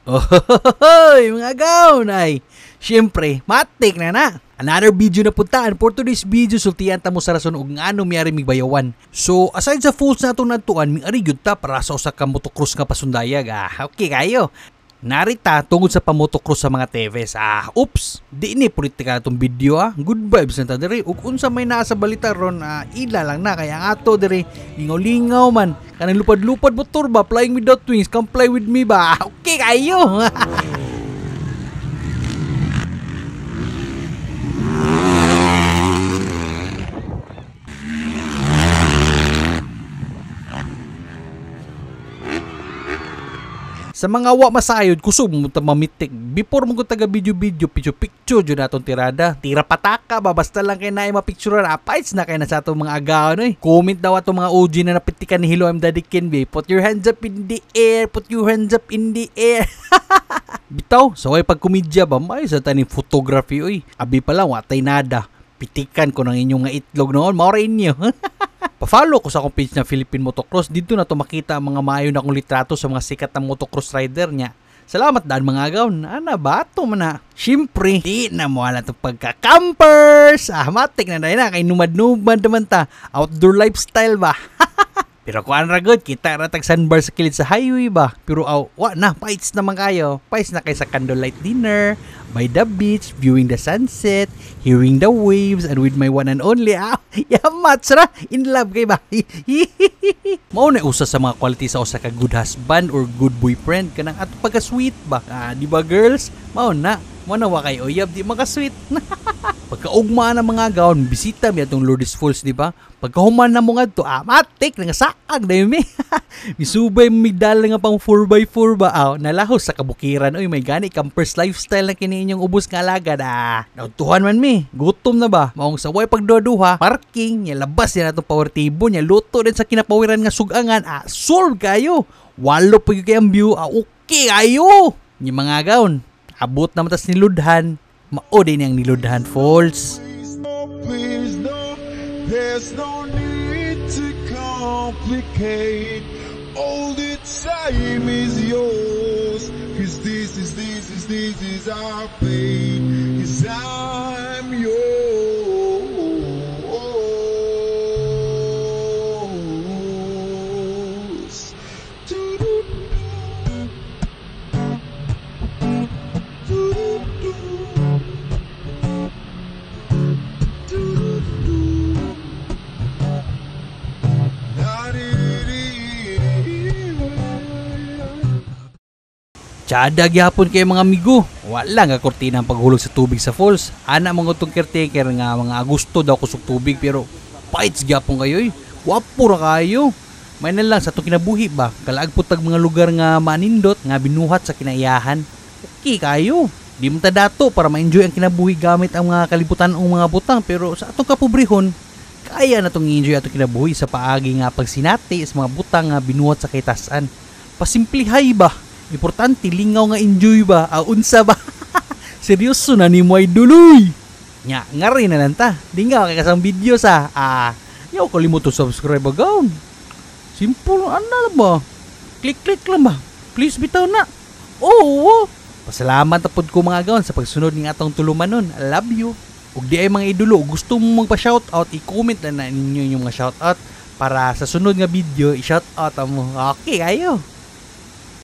Ohoy, mga agaw ay. Siyempre, matik na na. Another video na puntaan. For today's video, sultian ta mo sa rason og ngano miyari migbayawan. So, aside sa falls na atong nadtuan, miari gyud ta para sa usa ka motocross nga pasundayag. Ah, okay kayo. Narita tungod sa pamotocross sa mga TVs. Ah, oops. Di ni politika atong video ah. Good vibes na ta diri. Ug unsa may naa sa balita ron, ah, ila lang na kaya ang ato diri lingaw-lingaw man. Kanang lupad-lupad motor ba, flying without wings, come fly with me ba. Okay kayo. Sa mga wa masayod, kusog mo ta mamitik. Before mo taga video-video, picture-picture jud natong tirada. Tira pataka ba, basta lang kay naay mapicturean. Apaits na kay na sa atong mga agaw oy. Comment daw atong mga OG na napitikan ni Hello, I'm Daddy Ken B. Put your hands up in the air, put your hands up in the air. Bitaw, sa way pagkomedya ba, may sa taning photography oy. Abi pa lang, watay nada. Pitikan ko ng inyong nga itlog noon, mao ra inyo. Pa-follow ko sa akong page na Philippine Motocross. Dito na to makita ang mga maayo na akong litrato sa mga sikat na motocross rider niya. Salamat daan mga agaw. Ana ba ito man na? Siyempre, di na mo ala itong pagka-campers. Ah, matik na dahil na. Kay numad-numad naman ta. Outdoor lifestyle ba? Pero kuan ra gud, kita ra tag sandbar sa kilid sa highway ba. Pero aw, wa na, paits naman kayo. Paits na kay sa candlelight dinner, by the beach, viewing the sunset, hearing the waves, and with my one and only. Ah, yamat ra, in love kay ba. Mao na usa sa mga quality sa usa ka good husband or good boyfriend kanang ato pagka sweet ba. Ah, di ba girls? Mao na. Mao na wa kay uyab di maka sweet. Pagkaugma na mga gawon, bisita mi atong Lourdes Falls, di ba? Pagkahuman na mo ngadto, ah, matik nga saag dayon mi. Misubay migdala nga pang 4x4 ba? Ah, nalahos sa kabukiran oy, may gani campers lifestyle na kini inyong ubos nga alagad. Ah, nautuhan man mi. Gutom na ba? Maong saway pagduha-duha, parking, nya labas niya natong power table, nya luto din sa kinapawiran nga sugangan. Ah, solve kayo. Walo pa gyud kay ang view. Ah, okay kayo. Nya mga gawon, abot na matas niludhan. Mao din ang Niludhan Falls. Please, no, please, no. There's no need to complicate. All the time is yours. 'Cause this is, this is, this is our fate. 'Cause I'm yours. Tsada gyapon kay mga amigo. Wala nga kurtina ang paghulog sa tubig sa falls. Ana mga utong caretaker nga mga Agosto daw kusog tubig pero fights gyapon kayo eh. Wapo ra kayo. May na lang sa atong kinabuhi ba? Kalaag po tag mga lugar nga manindot nga binuhat sa kinaiyahan. Okay kayo. Di man ta dato para ma-enjoy ang kinabuhi gamit ang mga kalibutan o mga butang pero sa atong kapobrehon kaya na tong i-enjoy atong kinabuhi sa paagi nga pagsinati sa mga butang nga binuhat sa kitasan. Pasimplihay ba? Importante, lingaw nga enjoy ba? Ah, unsa ba? Seryoso na ni mo ay duloy! Nya, ngari na lang ta. Lingaw kay kasang video sa, ah, yaw kalimot to subscribe agaw. Simple, ano lang ba? Click-click lang ba? Please bitaw na. Oo! Pasalamat na pod ko mga agaw sa pagsunod ning atong tulumanon. I love you. Ug di ay mga idolo, gusto mo magpa-shoutout, i-comment na na ninyo yung mga shoutout para sa sunod nga video, i-shoutout mo. Okay kayo.